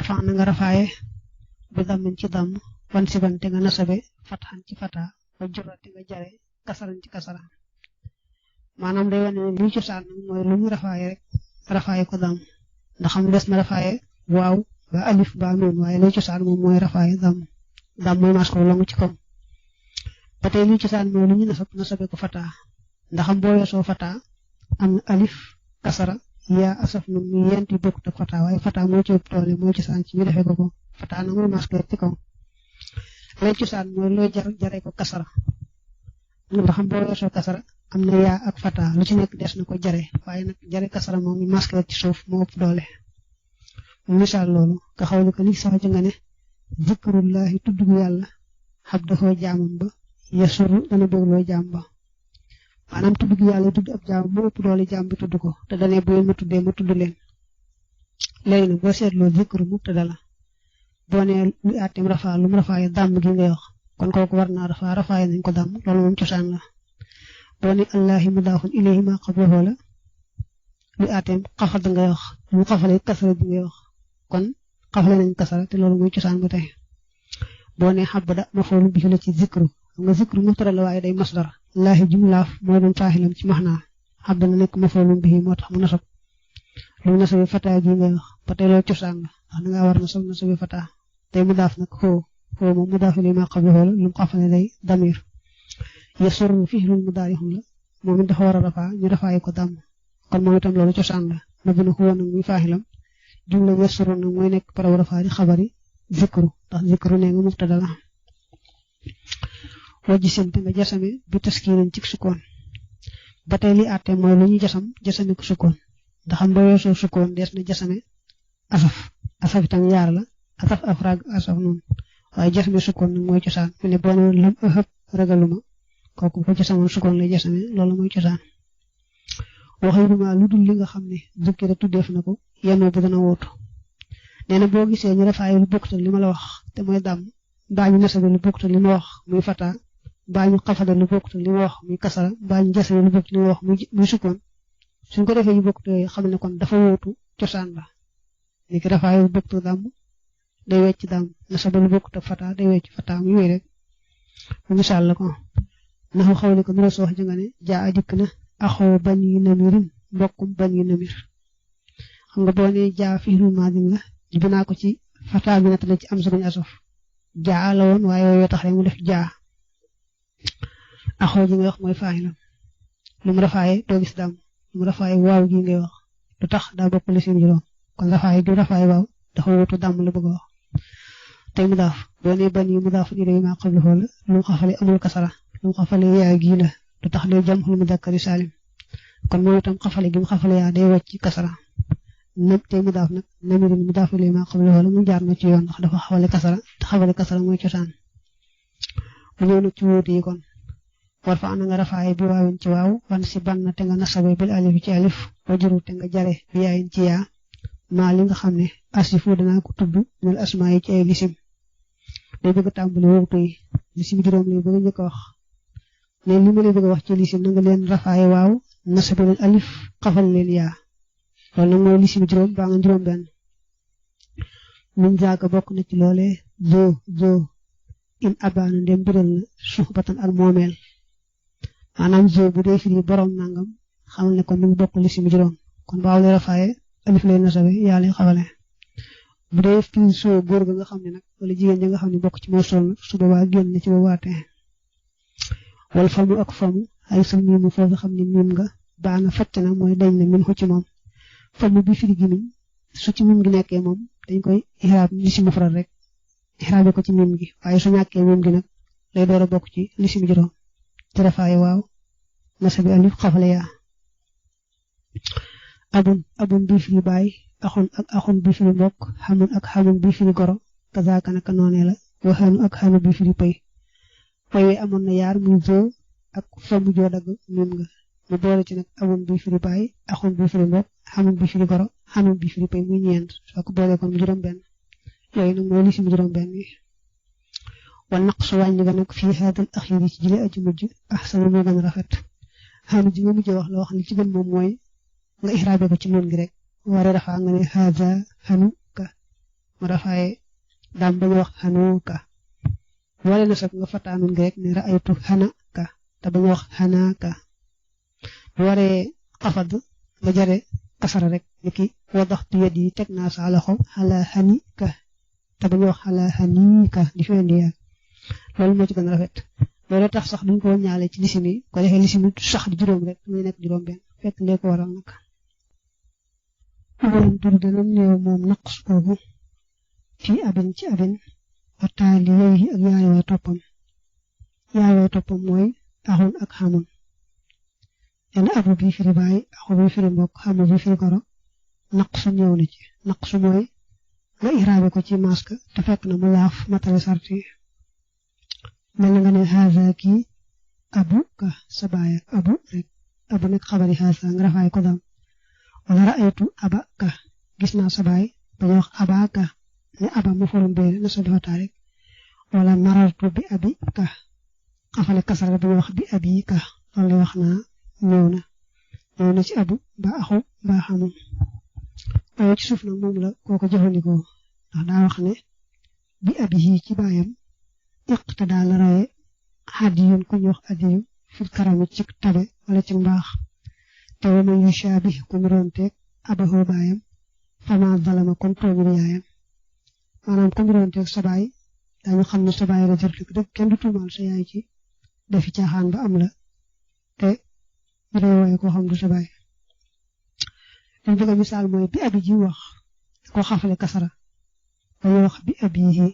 warfa na nga rafaaye bi dammin ci damm wan si bante nga nasabe fatxan ci fata ba jurati nga jare kasaran ci kasara maanaam day wane ne lii cosaan mooy lu ñu rafaaye rek rafaaye ko damm ndax xam des na rafaaye waaw ba alif ba noon waaye lii cosaan moom mooy rafaaye damm mooy mas ko longu ci kaw ba tey lii cosaan mooy lu ñu nasabe ko fata ndax am boo weesoo fata am na alif kasara yaa asaf nun mu yenti bokkut ak fata waaye fata moo ci ëpp doole mooy cosaan ci ñu defee ko fata na mooy mas ko ci kaw lay cosaan mooy loo jare ko kasara ndax am boo weesoo kasara am na yaa ak fata lu ci nekk des na ko jare waaye nag jare kasara moom mi masque ci suuf moo ëpp doole misaal loolu nga xaw ko li sax ci nga ne zikrullahi tudd gu yàlla xabdahu jaamam ba yasuru dana bégloo jaam ba maanaam tudd gu yàlla tudd ab jaam moo ëpp doole jaam bi tudd ko te dane bu leen ma tuddee ma tudd leen léegi nag boo seetloo zikru mubtada la boo nee lu àtteem rafaa lu mu rafaaye dàmm gi ngay wax kon kooku war naa rafaaye nañ ko dàmm loolu moom cosaan la boo ne allahi mudaafun ilayhi ma qablahu la lu àtteem xafad ngay wax lu mu xafale kasara bi ngay wax kon xafale nañ kasara te loolu mooy cosaan ba tey boo ne xabada mafoolu bi la ci zikru xam nga zikru mubtada la waaye day masdar allahi jumlaaf mooy doon faaxilam ci maxnaa xabda na nekk mafoolu bi moo tax mu nasab lu nasabi fata gi ngay wax ba tey loolu cosaan la ndax da ngaa war nasabi fata tey mu daaf nag xoo moom mu daaf li ma qablahu la lu mu xafale day damir yasurru fi'lun mudaari'un la moom it dafa war a rafaa ñu rafaaye ko dàmm kon moom itam loolu cosaan la mabni huwa nag muy faaxilam jumla yasurru nag mooy nekk paraw rafaa di xabari zikru ndax zikru nee nga mubtada la wajji simte nga jasame bi taskiinin ci sukkoon ba tey li àtte mooy lu ñu jasame ko sukkoon ndax am ba weesoo sukkoon dees na jasame asaf itam yaar la asaf afraag asaf noonu waaye jasame sukkoon nag mooy cosaan mu ne boo ne lam ëhëb ragaluma kooku ko ci samoon sukkoon lay jasame loolu mooy cosaan waxiruma lu dul li nga xam ne dukkira tuddeef na ko yenoo bu dana wóotu nee na boo gisee ñu rafaaye lu bokktal li ma la wax te mooy dàmm mbaa ñu nasabe lu bokktal li ma wax muy fata mbaa ñu xafada lu bokktal li ma wax muy kasara mbaa ñu jasame lu bokktal li ma wax muy sukkoon suñ ko defee yu bokktal yooyu xam ne kon dafa wóotu cosaan la léegi rafaaye lu bokktal dàmm day wecc dàmm nasabe lu bokktal fata day wecc fata muy wéy rek misaal la ko naxu xawle ko nura soo wax nga ne jaa dikk na axoo bañ yu namirin mbokkum bañ yu namir xam nga boo ne jaa fi'lu maadin la binaa ko ci fata bi nattale ci am sa bañ asof jaa la woon waaye yooyu tax rek mu def jaa axoo ji ngay wax mooy faaxilam lu mu rafaaye doo gis dàmm lu mu rafaaye waaw gi ngay wax lu tax daa bokk li seen juróom kon rafaaye du rafaaye waaw dafa wutu dàmm la bëgg a wax tey mu daaf boo ne bañ yu mu daaf ilayhi ma qablahu la lu mu xafale amul kasara lu mu xafale yaa gii la lu tax day jam xul mu dakkari salim kon moom itam xafale gi mu xafale yaa day wàcc kasara nëb tey mu daaf nag namirin mu daaf ilayhi ma qablahu la mu jaar na ci yoon ndax dafa xafale kasara te xafale kasara mooy cosaan mu ñëw nag ci wóote yi kon war fa ana nga rafaaye bi waawin ci waaw wan si ban te nga nasabe bil alif ci alif wajuru te nga jare bi yaayin ci yaa maa li nga xam ne asifu danaa ko tudd mel asmaa yi ci ay lisim day bëgg a tàmbali wóotu yi lisim juróom lay bëgg a njëkk a wax ne li ma lay bëgg a wax ci lisim na nga leen rafaaye waaw nasabe leen alif xafal leen yaa loolu nag mooy lisim juróom baa nga juróom benn min zaaka bokk na ci loole zoo in abaana ndem biral na suxbatan ak moomeel maanaam zoo bu dee firi borom nangam xamal ne kon mi ngi bokk lisim juróom kon baaw lay rafaaye alif lay nasabe yaa lay xafale bu dee firi soo góor ga nga xam ne nag wala jigéen ja nga xam ne bokk ci moo sol nag su boobaa génn na ci boobaatee wal famu ak famu ay sul miimu foofu xam ne miim nga baana facc na mooy dañ na min xu ci moom famu bi firi gi miñ su ci miim gi nekkee moom dañ koy ixraab lisim mufrad rek ixraabe ko ci miim gi waaye su ñàkkee miim gi nag lay door a bokk ci lisim juróom te rafaaye waaw nasabi alif xafale yaa abun bi firi baay axun bi firi mbokk xamun ak xamun bi firi goro kazaaka naka noonee la waxaanu ak xaanu bi firi pay pay amoon na yaar muy zoo ak famu joo dagg miim nga mu boole ci nag abun bi firi baay axun bi firi mbokk xamun bi firi goro xamun bi firi pay muy ñeent soo ko boole kon mu juróom benn yooyu nag mooy lisim juróom benn yi wal naqsu wàññi ga nag fii haadal axiri ci jële aji mujj axsanu moo gën a rafet xaanu ji nga mujj wax la wax li ci gën moom mooy nga ixraabe ko ci noon gi rek waree rafaa nga ne haada xanu ka mu rafaaye daam bañ wax xanuka wala nasab nga fataanun nga rek ne ra'aytu xanaka te bañ wax xanaka bu waree xafad nga jare kasara rek niki wadaxtu yadi teg naa sa loxo xala xanika te bañ wax xala xanika di fendi yaa loolu moo ci gën a rafet loolu tax sax duñ ko ñaale ci lisimi ko defee lisimi sax di juróom rek muy nekk juróom benn fekk lee ko waral nag awalam tur dana néew moom naqs boobu fii abin ci abin waxtaali yooyu ak yaayoo toppam mooy axun ak xamun yenn abu bi firi baay axu bi firi mbokk xamu bi firi goro naqsu ñëw na ci naqsu mooy nga iraabe ko ci maska te fekk na mu laaf matale sarti mel na nga ne haza kii abu ka sa baay abu rek abu nekk xabari haza nga rafaay ko dam wala ra'aytu aba ka gis naa sa baay bañ wax aba ka ne aba mu forum bee na sa dafa tarik wala marartu bi abi ka xafale kasara bañ wax bi abi ka loolu wax naa ñëw na ci abu ba axu ba xamu waaye ci suuf nag moom la kooko jëfandikoo ndax daa wax ne bi abi yi ci baayam iqtada la rawe hadiyun ku ñu wax adiyu fil karami ci tabe wala ci mbaax te wa man yushabih ku niroonteeg abahu baayam fama zalama kon tooñul yaayam maanaam ku niroonteeg sa baay dañu xam ne sa baay la jër dëgg kenn du tuumaal sa yaay ci defi caaxaan ba am la te ñu lay wooye koo xam du sa baay liñ bëgg a misaal mooy bi abi ji wax ko xafale kasara dañuy wax bi abihi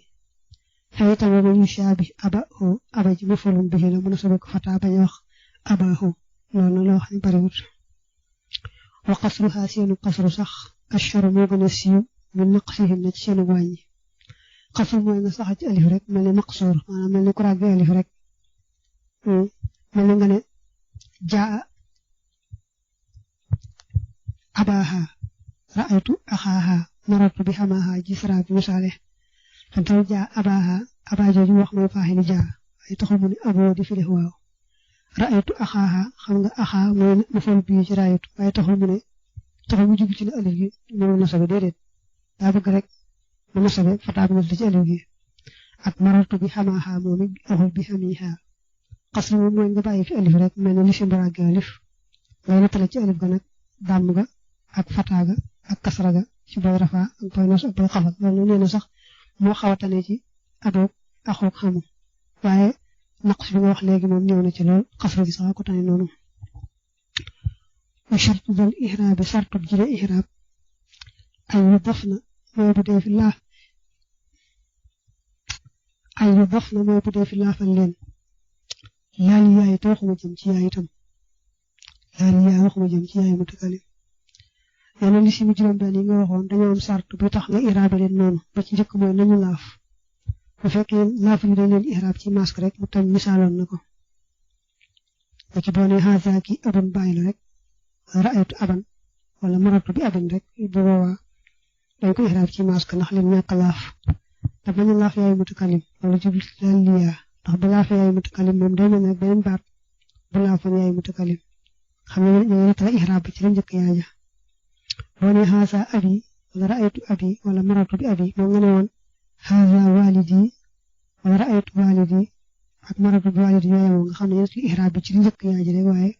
fay tam wa man yushabih abahu aba ji mafulun bihi la mën a sobe ko fata bañ wax abahu loolu la wax ni bariwut wa qasruha seenu qasru sax ashar moo gën a siiw min naqsihim na ci seenu wàññi qasru mooy nga sax ci alif rek mel ni maqsuur maanaam mel ni ku ràgg alif rek mel ni nga ne jaa abaha ra'aytu axaaha marartu bi xamaaha ji sara bi misaale fantal jaa abaha aba jooju wax mooy faaxili jaa ay taxul mu ne aboo di filix waaw ra'aytu axaaha xam nga axaa mooy maful bii ci ra'aytu waaye taxul mu jug ci ne alif gi mënu nasabe déedéet daa bëgg rek mu nasabe fataa bi ci alif gi ak marartu bi xamaaha moom it axul bi xamiha xasri moom mooy nga bàyyi fi alif rek mel ne li si mbarage alif ngay nattale ci alif ga nag dàmm ga ak fataa ga ak kasra ga ci boy rafa ak boy nas ak boy xafal loolu nee na sax moo xaw a tane ci adoog axoog xamu waaye naqs bi nga wax léegi moom ñëw na ci lool xasra gi sax ko tane noonu wa shartu dal ihraabi sartu jile ihraab ay yu daf na mooy bu dee fi laafal leen laali yaay te waxuma jëm ci yaay itam laali yaay waxuma jëm ci yaay mutakalim yeneen li si mu juróom benn yi nga waxoon dañoo am sart bu tax nga iraabe leen noonu ba ci njëkk mooy nañu laaf bu fekkee laaf yi dañ leen iraab ci masque rek mu tam misaaloon na ko ci boo nee haza ki abun bàyyi la rek ra'aytu aban wala maratu bi abin rek bu boobaa dañ ko iraab ci masque ndax leen ñàkk laaf te bañu laaf yaay mutakalim wala jublu ci daal liyaa ndax bu laaf yaay mutakalim moom day mel ne beneen baat bu laafoon yaay mutakalim xam ne ñoo nettala iraab ci la njëkk yaaja boo nee haza abi wala ra'aytu abi wala maratu bi abi moom nga ne woon haza walidi wala ra'aytu walidi ak maratu bi walidi yooyu nga xam ne yéen ihraab bi ci li njëkk yaa ji rek waaye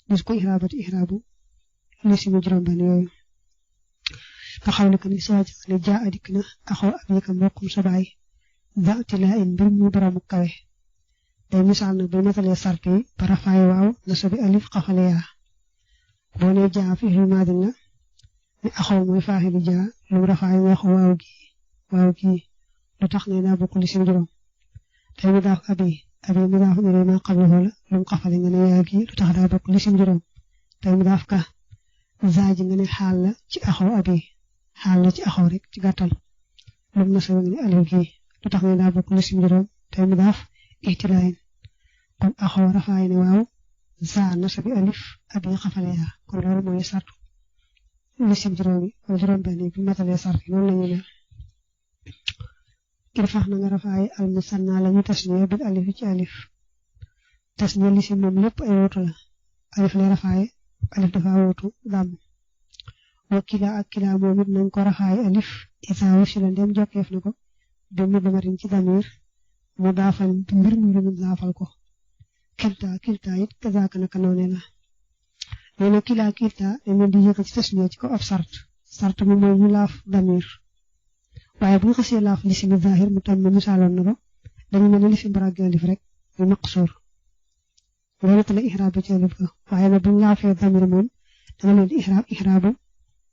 des ko ihraabati ihraabu li si mu juróom benn yooyu nga xam ne que ni saa ne jaa adik na axoo abi ka mbokkum sa baay daati laa in mbir mu baramu kawe day misaal nag bu matalee sart yi parafaay waaw nasabi alif xafale yaa boo nee jaa fi maadin la ne axoo mooy faaxilu jaa lu rafaay wax waaw gi lu tax ne daa bokk li si juróom tey mu daaf abi mu daaf ne ma qablahu la lu xafale nga ne yaa gi lu tax daa bokk li si juróom tey mu daaf ka zaaji nga ne xaal la ci axoo abi xaal la ci axoo rek ci gàttal lu nasabi nga ne alif gi lu tax ne daa bokk li si juróom tey mu daaf ihtilaayin kon axoo rafaay ne waaw zaa nasabi alif abi xafale yaa kon loolu mooy sartu lisim juróomi wala juróom benn bi matalee sart yi noonu la ñu mel irfax na nga rafaay al musanna la ñu tasniya bil alif ci alif tasniya lisim moom lépp ay wutu la alif lay rafaay alif dafa wutu dàmm wa kila ak kila moom it nañ ko raxaay alif isa wasila ndem jokkeef na ko bi mu damarin ci damir mu daafal mbir mu lu daafal ko kilta it kazaaka naka noone la nee na kila kilta dañ leen di yëkk ci tasniya ci ko ab sart mi mooy ñu laaf damir waaye bu ñu xasee laaf li si zahir mu tam misaaloon na ko dañu mel ne li fi mbarag alif rek mu maqsuur loolu la ihraab bi ci alif ko waaye nag bu ñu laafee damir moom danga leen di ihraabu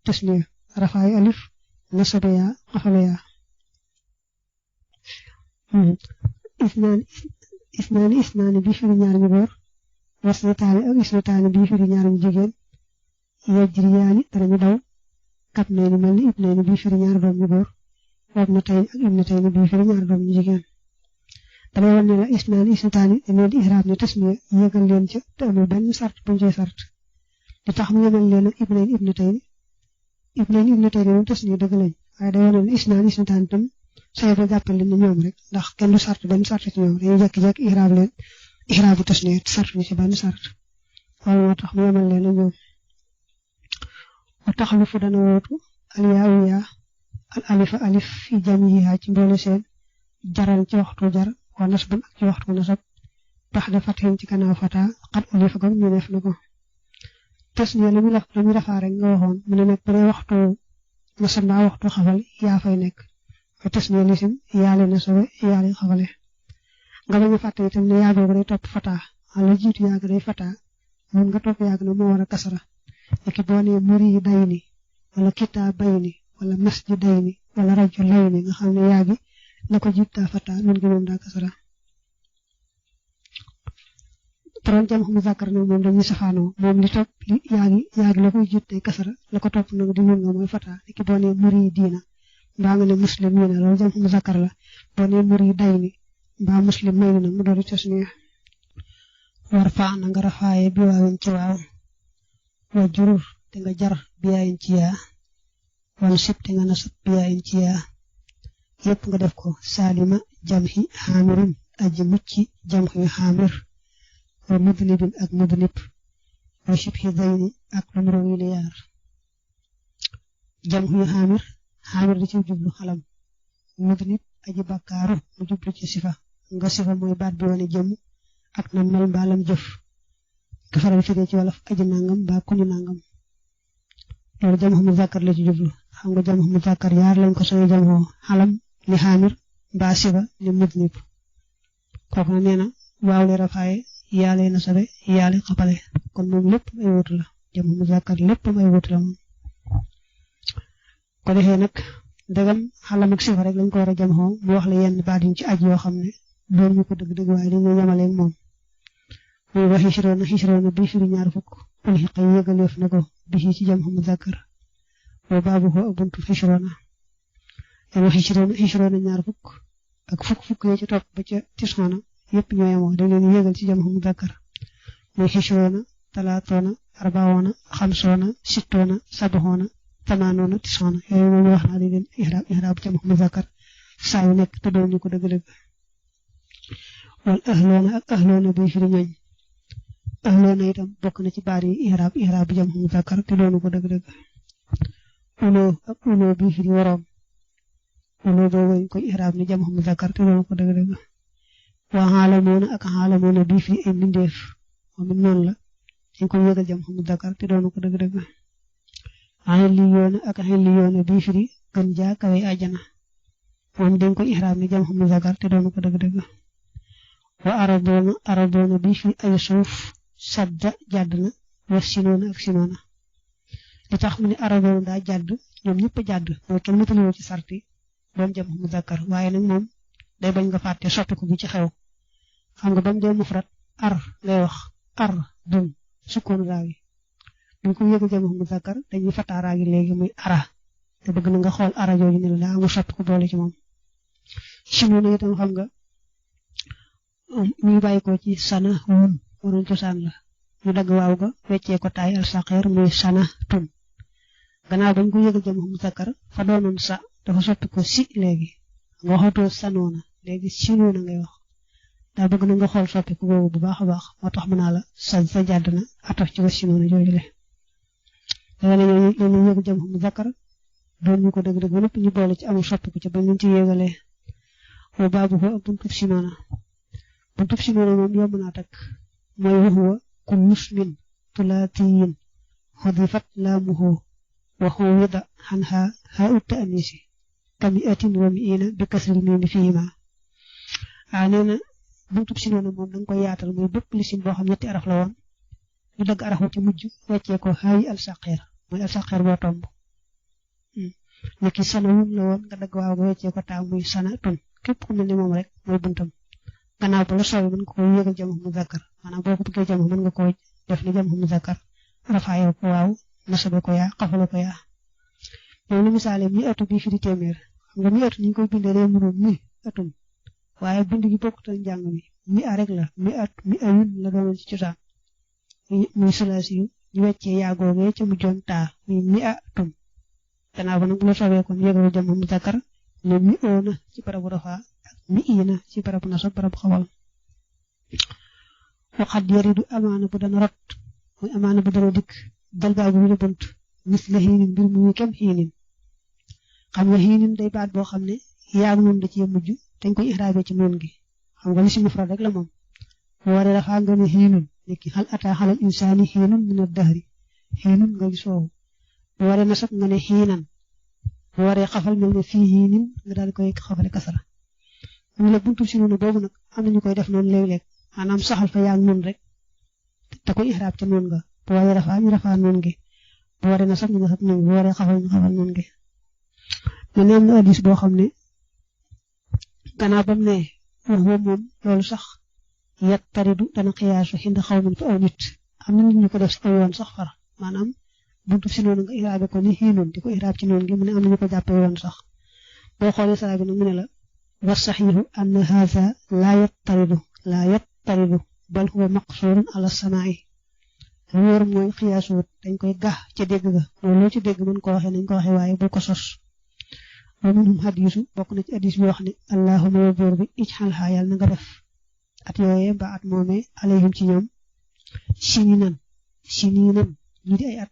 tasniya rafaay alif nasaba yaa xafala yaa isnaani bi firi ñaar ñu góor wasnataani ak isnataani bi firi ñaar ñu jigéen yajriyaani danañu daw kab neeni mel ni ibneeni bi firi ñaar doom ñu góor wab na tayni ak ibnatayni bi firi ñaar doom ñu jigéen dalay wan ne la isnataani dañ leen di ihraab ne tasniya yéegal leen ca te amul benn sart buñ cay sart di tax mu yemal leen ak ibnatayni moom tasniya dëgg lañ waaye day wane ne isnataani tam say ba jàppal leen ne ñoom rek ndax kenn du sart benn sart ci ñoom dañuy jekki-jekki ihraab leen ihraabu tasniya sart bi ci benn sart loolu moo tax mu yemal leen ak ñoom wa taxlufu dana wootu al yaawu yaa al alifa alif fi jamiha ci mboole seen jaral ci waxtu jar wa nasban ak ci waxtu nasab tax da fatxin ci kanaaw fata xat alifa gam ñu def na ko tasniya la muy rafaa rek nga waxoon mu ne nag bu dee waxtu nasab mbaa waxtu xafal yaa fay nekk wa tasniya lisim yaale nasabe yaale xafale nga bañ a fàtte itam ne yaagoogu day topp fata wala jiitu yaag day fata moom nga topp yaag na moo war a kasara léegi boo nee muri dayni wala kitaa bayni wala masji dayni wala rajo layni nga xam ne yaagi la ko jiit daa fata nun gi moom daa kasara toron jam xam zakar nag moom dañuy safaanoo moom li topp li yaagi la koy jiit day kasara la ko topp nag di nun nga mooy fata léegi boo nee muri diina mbaa nga ne muslim yi na loolu jam xam zakar la boo nee muri dayni mbaa muslim may na mu doori tasniya war faa na nga rafaaye bi waawin ci waaw wa jurur te nga jar biyaayin ci yaa wala sib te nga nasab biyaayin ci yaa yépp nga def ko salima jamhi xaamirin aji mucci jamhi xaamir wa mudnibin ak mudnib wa shibhi dayni ak lu muro wi yaar jamhi xaamir di ci jublu xalam mudnib aji bakkaaru mu jublu ci sifa nga sifa mooy baat bi wane jëm ak na mel mbaalam jëf ka faral firee ci wolof aji nangam ba kuñu nangam loolu jam xam muzakkar la ci jublu xam nga jam xam muzakkar yaar lañ ko soy jam xalam li xaamir mbaa siba li mudnib kooku na nee na waaw le rafaaye yaale nasabe yaale xapale kon moom lépp ay wutu la jam xam muzakkar lépp ay wutu la moom ko defee nag dagam xalam ak sifa rek lañ ko war a jam mu wax la yenn baat yi ci aj yoo xam ne doon ñu ko dëgg-dëgg waaye dañuy yemaleeg moom muy wax xisroona bi firi ñaar fukk ul xiqa yëgaleef na ko bi ci jam xam muzakkar wa baabu ko ak buntu xisroona dama xisroona ñaar fukk ak fukk yi ci topp ba ca tisxoona yëpp ñoo yemoo dañ leen yëgal ci jam xam muzakkar muy xisroona talaatoona arbaoona xamsoona sittoona sabaxoona tamaanoona tisxoona yooyu moom wax naa di leen ihraab jam xam muzakkar saa yu nekk te doon ñu ko dëgg-dëgg wal ahloona ak ahloona bi firi ñooñ ahloona itam bokk na ci baar yi ihraab jam xam muzakkar te doonu ko dëgg-dëgg uloo ak uloo bi firi waroom uloo boobu ñu koy ihraab ni jam xam muzakkar te doonu ko dëgg-dëgg waa xaalamoona ak xaalamoona bi firi ay mbindeef moom it noonu la dañ koy yëgal jam xam muzakkar te doonu ko dëgg-dëgg xilliyoona ak xilliyoona bi firi gën jaa kawe àjjana moom dañ koy ihraab ni jam xam muzakkar te doonu ko dëgg-dëgg wa aradoona bi fi ay suuf sadda jàdd na wa sinoona ak sinoona li tax mu ne aradoona daa jàdd ñoom ñëpp a jàdd mooy kenn mëtaliwoo ci sarti doon jam xam muzakkar waaye nag moom day bañ nga fàtte soppiku bi ci xew xam nga ba mu dee mufrad ar ngay wax ar dun sukkoon raawi buñ ko yëgal jam xam muzakkar dañuy fataa raagi léegi muy ara te bëgg na nga xool ara jooju ne la daa amul soppiku boole ci moom sinoona itam xam nga muy bàyyi ko ci sana wun waroon cosaan la ñu dagg waaw ga weccee ko taay al saqeer muy sana tun gannaaw bañ ko yëgal jam xam muzakkar fa doonoon sa dafa soppi ko si léegi nga waxatoo sanoona léegi sinoona ngay wax daa bëgg na nga xool soppi ko boobu bu baax a baax moo tax mën naa la sa jàdd na ataf ci wa sinoona jooju le wala ñu yëg jam mu zakkar doon ñu ko dëgg dëgg lépp ñu boole ci amul soppiku ci ba ñu ci yéegalee wa baabu ko buntu sinoona moom yomb naa takk mooy waxuwa ku musmin tulaatiyin xodifat laamuhu wa xuwida xanha ha utta anisi kami atin wa miina bi kasri miimi fiima nee na buntu sinoona moom da nga koy yaatal muy bépp lisim boo xam ñetti araf la woon ñu dagg arafu ci mujj weccee ko xaayi al saqeer mooy al saqeer boo tomb niki sanawun la woon nga dagg waaw nga weccee ko taa muy sana tun képp ku mel ni moom rek mooy buntam gannaaw ba la soobee mën nga ko yëgal jam mu zakkar maanaam boo ko bëggee jam mën nga ko def ni jam mu zakkar rafaayoo ko waaw nasabe ko yaa xafale ko yaa yow li misaale mi atu bi firi téeméer xam nga mi atu ni ñu koy bindee day mënoon mi atum waaye bind gi bokkut ak njàng mi a rek la mi ayun la doon ci cosaan muy sulaasi yu ñu weccee yaa googee ca mujjoon taa muy mi atum gannaaw ba nag bu la soobee kon yëgalu jam mu zakkar ne mi oona ci barabu rafaa ak mi iina ci barabu nasab barabu xawal waxat yaridu amaana bu dana rot muy amaana bu dana dikk dal baa bu ñu bunt mis la xiinin mbir muy kem xiinin xam nga xiinin day baat boo xam ne yaag noonu da ci mujj dañ koy ixraabe ci noon gi xam nga li si mufrad rek la moom bu waree rafaa nga ne xiinun nekki xal ataa xalal insaani xiinun min ad-dahri xiinun nga gis woowu bu waree nasab nga ne xiinan bu waree xafal mel ne fii xiinin nga daal di koy xafale kasara ñu la buntu si noonu boobu nag am nañu koy def noonu léeg-léeg maanaam saxal fa yaag noonu rek te koy ixraab ca noon nga bu waree rafaa ñu rafaa noon gi bu waree nasab ñu nasab noon gi bu waree xafal ñu xafal noon gi mu ne am na hadiis boo xam ne gannaaw bam ne wax moom loolu sax yat taridu dana xiyaasu xinda xaw min fa aw nit am na nit ñu ko def aw yoon sax far maanaam buntu si noonu nga iraabe ko ni xiinoon di ko iraab ci noonu gi mu ne am na ñu ko jàppee yoon sax boo xoolee sara bi nag mu ne la wa saxiixu anna haza laa yattaridu bal huwa maqsurun ala samaa'i lu wóor mooy xiyaasuwut dañ koy gax ca dégg ga mooy loo ci dégg mën ko waxee nañ ko waxee waaye bul ko sos wa minhum hadiisu bokk na ci hadiis bi wax ne allahumma wa buur bi ijxal xaa yàlla na nga def at yooyee ba at moomee alayhim ci ñoom sininan ñu di ay at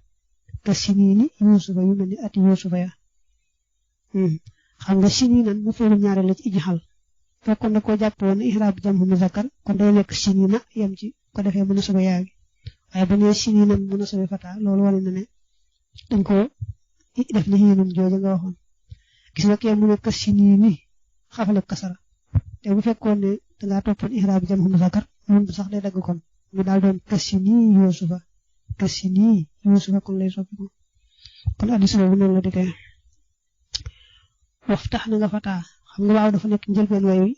ka sinini yuusufa yu mel ni ati yuusufa ya xam nga sininan mu feelu ñaare la ci ijxal fekkoon na koo jàpp woon ihraab jam mu muzakkar kon day nekk sinina yem ci ko defee mën a sobe yaa gi waaye bu nee sininan mën a sobe fata loolu wane na ne dañ ko def li xiinun jooja nga waxoon gis nga kee mu ne ka sinini xafale kasara te bu fekkoon ne dangaa toppoon ihraab jam mu muzakkar moom sax day dagg kon mu daal doon ka sini yuusufa kon lay soppi ko kon hadiis boobu noonu la dikkee waftax na nga fataa xam nga waaw dafa nekk njëlbeen way wi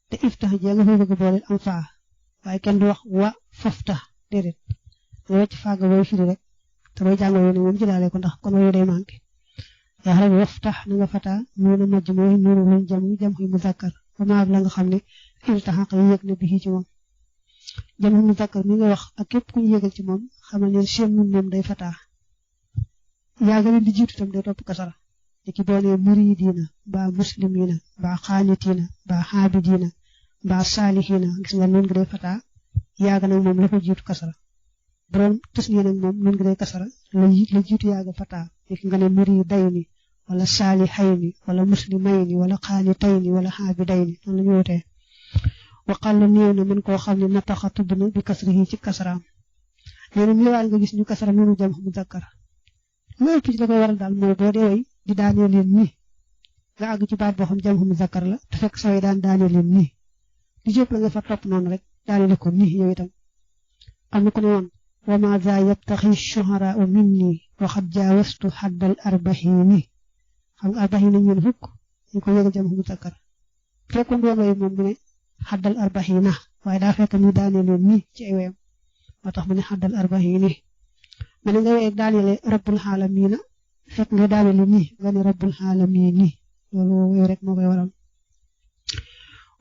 te iftax jee nga fay bëgg boole am faa waaye kenn du wax wa faftax déedéet nga wecc faaga booy firi rek te booy jàng woy ne moom jëlaale ko ndax kon wayu day manqué yaa xam ne waftax na nga fataa noonu majj mooy noonu luñ jam xuy muzakkar ba maag la nga xam ne iltaxaq yi yëg na bi ci moom jam xuy muzakkar mi nga wax ak képp ku ñu yëgal ci moom xamal ne seen nun moom day fataa yaa nga leen di jiitu tam day topp kasara ki boo nee muridiina mbaa muslimiina mbaa xaanitiina mbaa xaabidiina mbaa saalihiina gis nga noonu gi day fataa yaaga nag moom la ko jiitu kasara bu doon tasniya nag moom noonu gi day kasara la jiitu yaaga fataa ki nga ne muridayni wala saalihayni wala muslimayni wala xaanitayni wala xaabidayni noonu la ñu wutee waqal la néew na mën koo xam ne nataxa tudd na bi kasrihi ci kasaraam nee na ñëwaat nga gis ñu kasara noonu jam muzakkar loolu ci la koy waral daal mooy boo dee way di daanee leen nii nga àgg ci baat boo xam jam muzakkar la te fekk sooy daanee leen nii di jëpp la nga fa topp noonu rek daanele ko nii yow itam am na ku ne woon wa ma za yabtaxi shuharaau minni waxat jaawastu xaddal arbaxiini xam nga arbaxiina ñeen fukk ñu ko yëgal jam muzakkar fekkoon doon way moom mu ne xaddal arbaxiina waaye daa fekk ñu daanee leen nii ci ay wayam moo tax mu ne xaddal arbaxiini ma ne nga wéy daanele rabbul xaalamiina fekk nga daanele nii nga ne rabbul xaalamiini loolu wooyu rek moo koy waral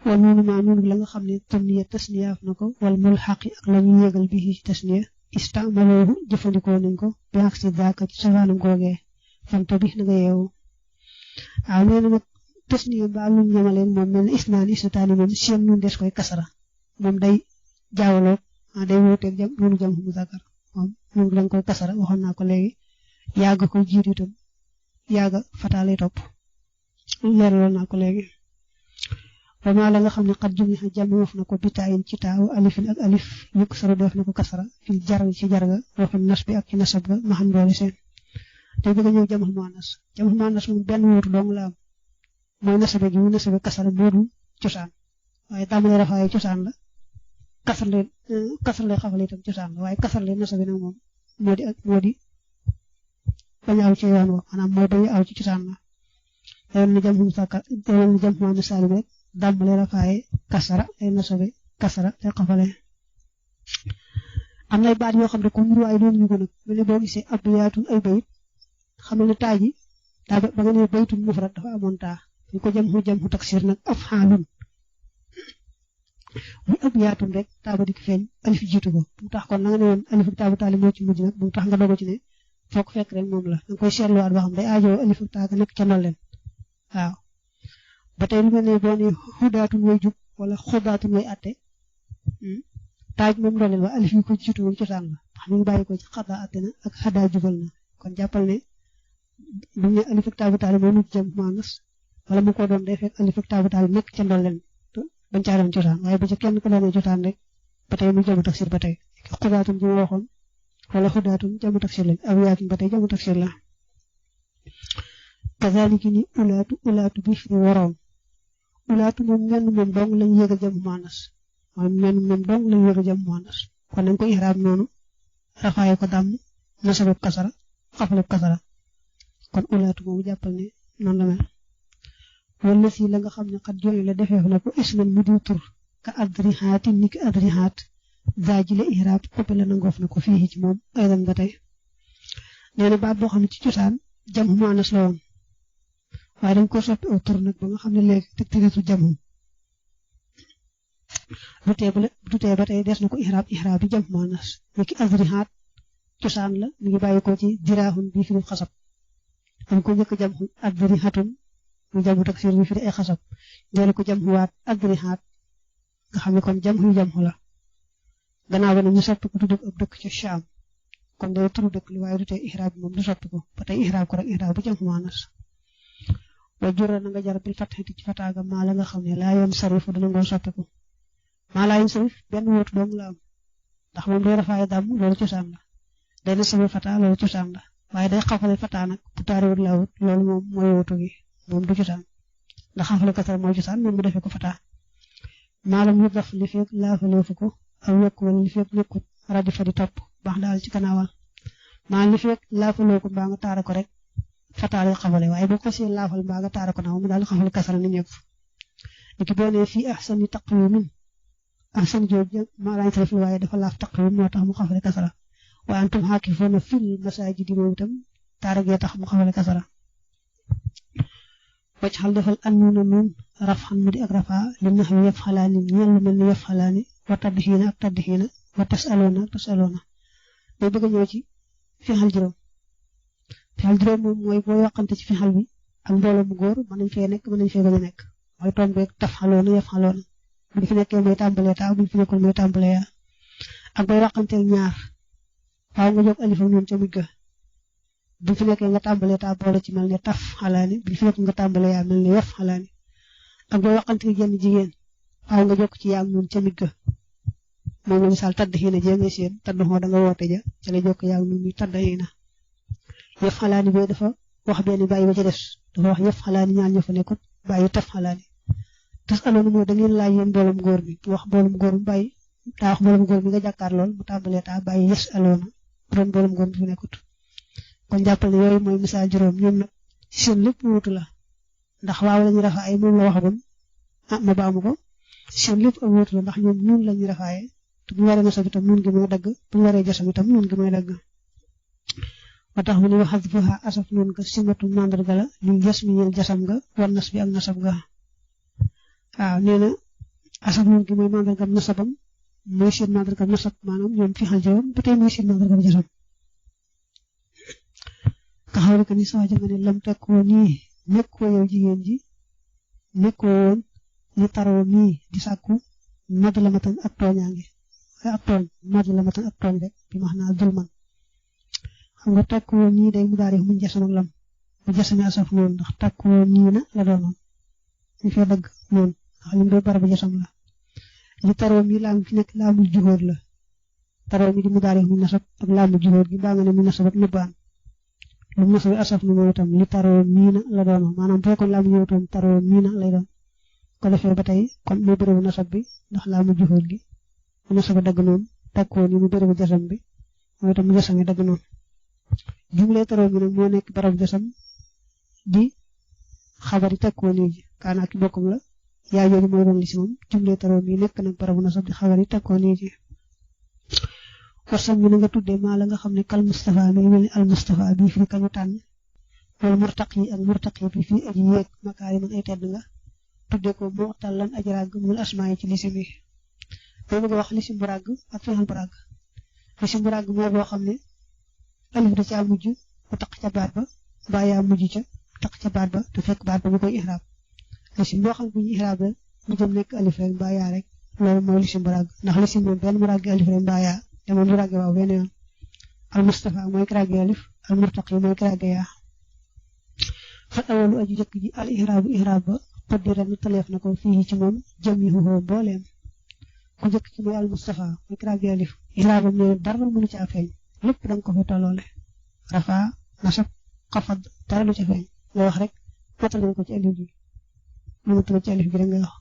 wal noonu maa noonu la nga xam ne tanniya tasniyaaf na ko wal mulxaqi ak la ñu yégal bi ci tasniya istamaloohu jëfandikoo nañ ko bi ak si daaka ci safaanam googee fanta bi na nga yeewu waaw nee na nag tasniya ba lu ñamaleen moom mel ne isnaani isnataani moom seen nun des koy kasara moom day jaawaloo day wuuteeg noonu jam muzakkar moom noonu lañ koy kasara waxoon naa ko léegi yaaga ko jiitu itam yaaga fataa lay topp leeraloon naa ko léegi wama la nga xam ne xat jumi xa jàmmeef na ko bitaayin ci taaw alifin ak alif yëkk saru def na ko kasara fil jar ci jarga waxul nas bi ak ci nasab ga ma xam doole seen te bëgg ñëw jamul muannas moom benn wuutu dong la am mooy nasabe gi mu nasabe kasara boodu cosaan waaye tàmbale rafaaye cosaan la kasar lay xafale itam cosaan la waaye kasar lay nasabe nag moom moo di bañ aw ci yoon wa maanaam mooy bañ aw ci cosaan la yoon na jam muannas salim rek dàmbale rafaaye kasara ay nasabe kasara te xafale am nay baat yoo xam ne ko muru ay doon ñu ko nag mu ne boo gisee abyaatun ay bayit xam ne taa ji daa ba nga ne baytun mufrad dafa amoon taa ñu ko jam xu taksir nag afxaalun muy abyaatun rek taa ba di ko feeñ alif jiitu ko bu tax kon na nga ne woon alif ak taa bu taali moo ci mujj nag bu tax nga dogo ci ne foog fekk rek moom la danga koy seetluwaat boo xam day aajoo alif ak taa ga nekk ca ndolleen waaw ba tey lu mel ne boo ne xudaatun way jub wala xudaatun way atte taaj moom ndolleen waa alif yi ko jiitu moom cosaan la ndax mi ngi bàyyi ko ci xadaa atte na ak xadaa jubal na kon jàppal ne bu ñu alif ak taa bu taali moo mujj jam muannas wala mu ko doon day fekk alif ak taa bu taali nekk ca ndolleen bañ caa doon cosaan waaye ba ca kenn ku doonee cosaan rek ba tey mu jamu taksir ba tey xudaatun ji ma waxoon wala xudaatun jamu taksir lañ abyaatun ba tey jamu taksir la kazaliki ni ulaatu bi fi waroon ulaatu moom menn moom dong lañ yëgal jam muannas moom menn moom dong lañ yëgal jam muannas kon nañ ko ihraab noonu rafaaye ko dàmm nasabab kasara xafalab kasara kon ulaatu moomu jàppal ne noonu la mel wala si la nga xam ne xat jooy la defeef na ko isman mu di tur ka adrihaati ni ki adrihaat zaaji la ihraab xoppe la nangoof na ko fii ci moom aydan ba tey nee na baat boo xam ne ci cosaan jam muannas la woon waaye dañ ko soppi aw tur nag ba nga xam ne léegi te tëreetu jam du tee ba tey des na ko ihraab bi jam muannas ni ki adrihaat cosaan la mi ngi bàyyi ko ci dirahun bi fi xasab dañ ko njëkk jam adrihatun mu jamu taksir bi fi ay xasab jël ko jam waat adrihat nga xam ne kon jam la gannaaw ba ne ñu soppi ko tudd ab dëkk ci Sham kon day turu dëkk li waaye du tee ihraab bi moom du soppi ko ba tey ihraab ko rek ihraab bu jam muannas wa jura na nga jar bil fathati ci fataaga maa la nga xam ne laa yoon sarifu dana ngoo soppi ko maa laa yoon sarif benn wóotu dong la am ndax moom day rafaaye dàmm loolu cosaan la day na sama fataa loolu cosaan la waaye day xafale fataa nag bu taariwut laawut loolu moom mooy wóotu gi moom du cosaan ndax xafale kasar mooy cosaan moom mu defee ko fataa maalam yu daf li fekk laafaleefu ko aw yokk wala li fekk nekkut radi fa di topp baax daal ci gannaawal maa li fekk laafaloo ko mbaa nga taara ko rek fataa lay xafale waaye boo ko see laafal mbaa nga taara ko naaw mu daal xafale kasar ni ñëpp niki boo nee fii ahsani taqwimin ahsan jooju maa lañ sarif waaye dafa laaf taqwim moo tax mu xafale kasara wa antum xaakifoona fil masaajidi moom itam taara gee tax mu xafale kasara wacc xal defal annuuna nuun raf xan mu di ak rafaa li nax wi yaf xalaani ñeel lu mel ni yaf xalaani wa taddixiina ak taddixiina wa tasaloona ak tasaloona day bëgg a ñëw ci fixal juróom moom mooy boo yoqante ci fixal bi ak mbooloo mu góor mën nañ fee nekk mën nañ fee bañ a nekk mooy tombeeg taf xaloona yaf xaloona buñ fi nekkee mooy tàmbalee taa buñ fi nekkul mooy tàmbalee yaa ak booy yoqanteel ñaar waaw nga jóg alif ak noonu ca mujj ga buñ fi nekkee nga tàmbalee taa boole ci mel ne taf xalaani buñ fi nekkul nga tàmbalee yaa mel ne yaf xalaani ak booy waxanteel jenn jigéen waaw nga jokk ci yaa noonu ca mujj ga moom la misaal tadd xiina jee nga seen tadd xoo da nga woote ja ca la jokk yaa noonu muy tadd xiina yaf xalaani bee dafa wax benn bàyyi ba ca des dafa wax yaf xalaani ñaan ñoo fa nekkut bàyyi taf xalaani tas aloonu mooy da ngeen laaj yéen mboolum góor bi wax mboolum góor mu bàyyi daa wax mboolum góor bi nga jàkkaar lool mu tàmbalee taa bàyyi yes aloonu bu doon mboolum góor bi fi nekkut kon jàppal ne yooyu mooy misaal juróom ñoom nag seen lépp wuutu la ndax waaw lañu rafa ay moom la waxagoon ma baamu ko seen lépp ak wuutu la ndax ñoom nuun lañu rafaaye te bu ñu waree nasab itam nuun gi mooy dagg bu ñu waree jasam itam nuun gi mooy dagg ba tax mu ne wax xasbuha asaf nuun nga simatu mandarga la li jas mi ñeel jasam nga wan nas bi ak nasab nga waaw nee na asaf nuun gi mooy mandargam nasabam mooy seen mandargam nasab maanaam ñoom fi xal juróom ba tey mooy seen mandargam jasam ka xawle ko ni sama jëma ne lam tekkoo nii nekkoo yow jigéen ji nekkoo woon li taroo nii di sàkku mad la matan ak tooñaange ak tooñ mad la matan ak tooñ rek bi max naa dul man xam nga takku ñii day mu daari mu jasam ak lam bu jasami asaf noonu ndax takku ñii na la doonoon ñu fee dëgg noonu ndax lim doon barabu jasam la li taroo mi laam fi nekk laamul juhóor la taroo mi di mu daari mu nasab ak laamul juhóor gi baa nga ne mu nasab ak nëbbaan lu mu nasab asaf na moom itam li taroo mii na la doonoon maanaam bu fekkoon laamu ñëwutoon taroo mii na lay doon ko defee ba tey kon muy bërëbu nasab bi ndax laamul juhóor gi mu nasab dagg noonu takkoo ni mu bërëbu jasam bi mooy itam mu jasam yi dagg noonu jumle taroo mi nag moo nekk barabu jasam di xabari takkoo nii ji kaana ak bokkum la yaa jooju mooy doon li si moom jumle taroo mi nekk nag barabu nasab di xabari takkoo nii ji wasam mi na nga tuddee maa la nga xam ne kal Mustafa mi ngi mel ni al Mustafa bii fii kañu tànn wala murtaqi ak murtaqi bi fii aji yéeg makaari man ay tedd nga tuddee ko moo tallan aji ràgg mul asmaa yi ci lisim yi boo bëgg a wax lisim bu ràgg ak fexal bu ràgg lisim bu ràgg mooy boo xam ne alif da caa mujj bu taq ca baat ba mbaa yaa mujj ca taq ca baat ba te fekk baat ba bu koy ihraab lisim boo xam ne bu ñu ihraab rek mu jëm nekk alif rek mbaa yaa rek loolu mooy lisim bu ràgg ndax lisim moom benn mu ràgg alif rek mbaa yaa te moom du ràgg waaw benn yoon al Mustafa mooy ki ràgg alif al murtaqi mooy ki ràgg yaa fat awalu aju jëkk ji al ihraabu ihraab ba xuddira nu taleef na ko fii ci moom jëm yi xuxoo mbooleem ku jëkk ci mooy al Mustafa mooy ki ràgg alif ihraabam ne dara mënu ci feeñ lépp danga ko fi tolloole rafa nasab xafad dara lu ca feeñ nga wax rek matal ko ci alif gi matal ci alif gi rek nga wax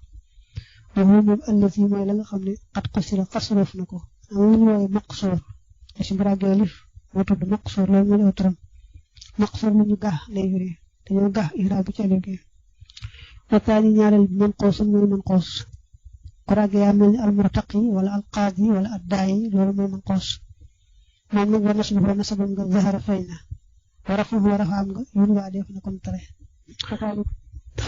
moom moom allati mooy la nga xam ne xat xusira xasroof na ko am ñu wooye maqsoor ci bu ràgg alif moo tudd maqsoor loolu moo lay turam maqsoor mu ñu gax lay firi dañoo gax ihraab ci alif gi wataani ñaareel bi man xoos mooy man xoos ku ràgg yaa mel ni al murtaqi wala al qaadi wala ad daayi loolu mooy man xoos moom nag war na suñu xool nasabam nga zahara feeñ na war a foofu war a faam nga yun waa def na comme tere dafa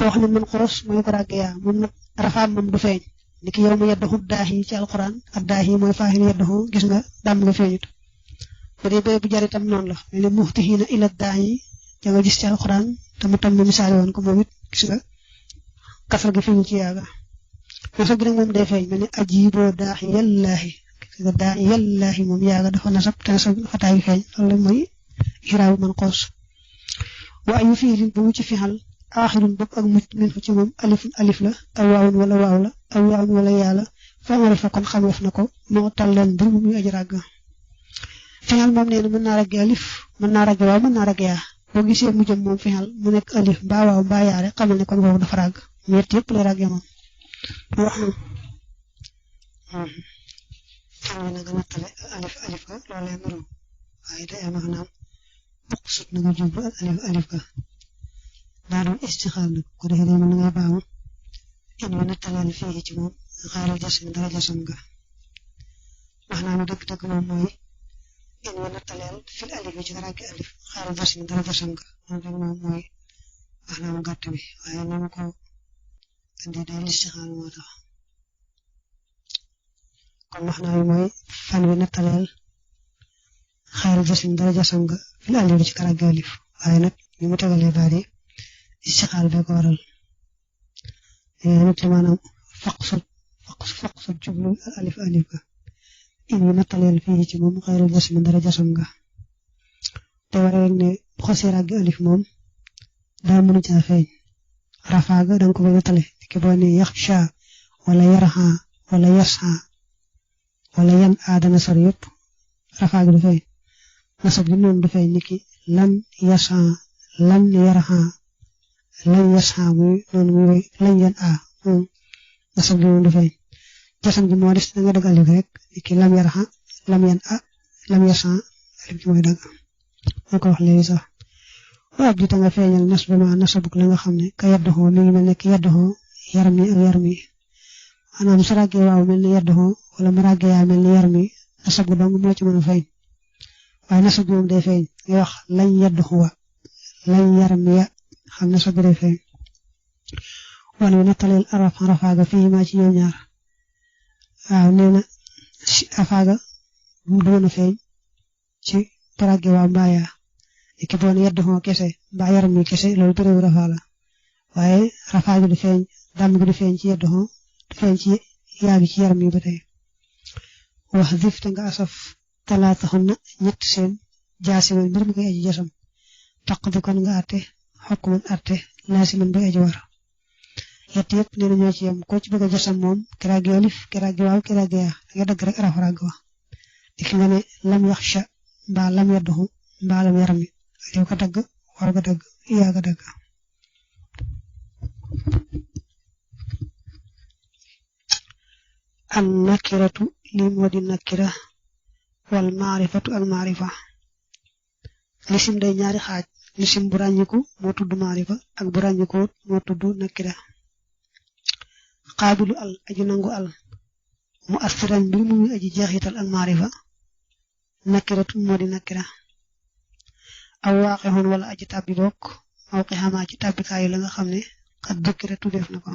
wax ne man xoos mooy ko ràgg yaa moom nag rafaam moom du feeñ niki yow mu yeddaxu daahi ci alquran ad daahi mooy faaxil yeddaxu gis nga dàmm nga feeñut bu dee bee bu jar itam noonu la mel ne muxtihiina ila daahi ja nga gis ci alquran te mu tam ne misaali woon ko moom it gis nga kasal gi feeñu ci yaaga nasab gi nag moom day feeñ mel ne ajiboo daahi yallaahi daahi yallaahi moom yaaga dafa nasab te nasab fataayu feeñ loolu mooy iraabu man xoos wa ayu fiilin bu mu ci fixal aaxirun bopp ak mucc min fa ci moom alifun alif la aw waawun wala waaw la aw yaawun wala yaa la fa amal fa kon xameef na ko moo tallan mbir mu muy aji ràgg fixal moom nee na mën naa ràgg alif mën naa ràgg waaw mën naa ràgg yaa boo gisee mu jëm moom fixal mu nekk alif mbaa waaw mbaa yaa rek xamal ne kon boobu dafa ràgg ñett yëpp lay ràggee moom wax na xam na gën a tale alif ga loolee nuru waaye day am maanaam bokk sut na nga jublu alif ga daa doon istixaal nag ko defee day mën na ngay baamu in wi na taleel fii ci moom xaaral jasam dara jasam ga wax naa ne dëgg-dëgg moom mooy in wi na taleel fil alif yi ci dara gi alif xaaral jasam dara jasam ga moom rek moom mooy wax naa mu gàtt bi waaye na ma ko andee day istixaal moo tax kon wax naa mooy fan wi na taleel xaaral jasam dara jasam ga fil alif yi ci dara gi alif waaye nag ñu mu tegalee baat yi istixaal bee ko waral nit li maanaam faqsut jublu alif alif ga in wi nattaleel fii ci moom xayrul jasmi dara jasam nga te war rek ne bu xasee ràgg alif moom daa mënu caa feeñ rafaa ga danga ko koy nattale ki boo ne yaxsha wala yarha wala yasha wala yan aadana sor yëpp rafaa ga du feeñ nasab gi noonu du feeñ niki lan yasha lan yarha lan yasha muy noonu muy lan yan a nasab gi moom du feeñ jasam gi moo des da nga dëgg alif rek niki lam yarha lam yan a lam yasha alif gi mooy dëgg moo ko wax léegi sax waab ji ta nga feeñal nas ba ma nasabuk la nga xam ne ka yaddoxoo mi ngi mel ne ki yaddoxoo yarmi ak yarmi maanaam su ràggee waaw mel ne yaddoxoo wala mu ràggee yaa mel ne yarmi nasab gu dong moo ci mën a feeñ waaye nasab gi moom day feeñ ngay wax lañ yaddoxuwa lañ yarmiya xam nasab gi day feeñ wan wi nattaleel rafaaga fii maa ci ñoom ñaar waaw nee na rafaaga mu doon a feeñ ci parage waa mbaaya ki boon yedd xoo kese mbaa yaram mi kese loolu bëriwu rafaa la waaye rafaa gi du feeñ dàmm gi du feeñ ci yedd xoo du feeñ ci yaa gi ci yaram mi ba tey wax dif te nga asaf talaata xon na ñett seen jaasiman mbir mi koy aji jasam taq bi kon nga àtte xokkuman àtte laasiman bay aji war yett yëpp nee na ñoo ci yem ko ci bëgg a jasam moom kiraagi alif kiraagi waaw kiraagi yaa da nga dagg rek araf ràgg wa di ki nga ne lam yaxsha mbaa lam yadduxu mbaa lam yarami yow ko dagg war nga dagg yaa nga dagg an nakiratu li moo di nakira wal maarifatu ak maarifa lisim day ñaari xaaj lisim bu ràññiku moo tudd maarifa ak bu ràññiku moo tudd nakira xaabilu al aji nangu al mu assiran mbir mu muy aji jeexital ak maarifa nakiratu moo di nakira aw waaqixoon wala aji tàbbi bokk mawqi xamaa ci tàbbikaayu la nga xam ne xat dukkiratu def na ko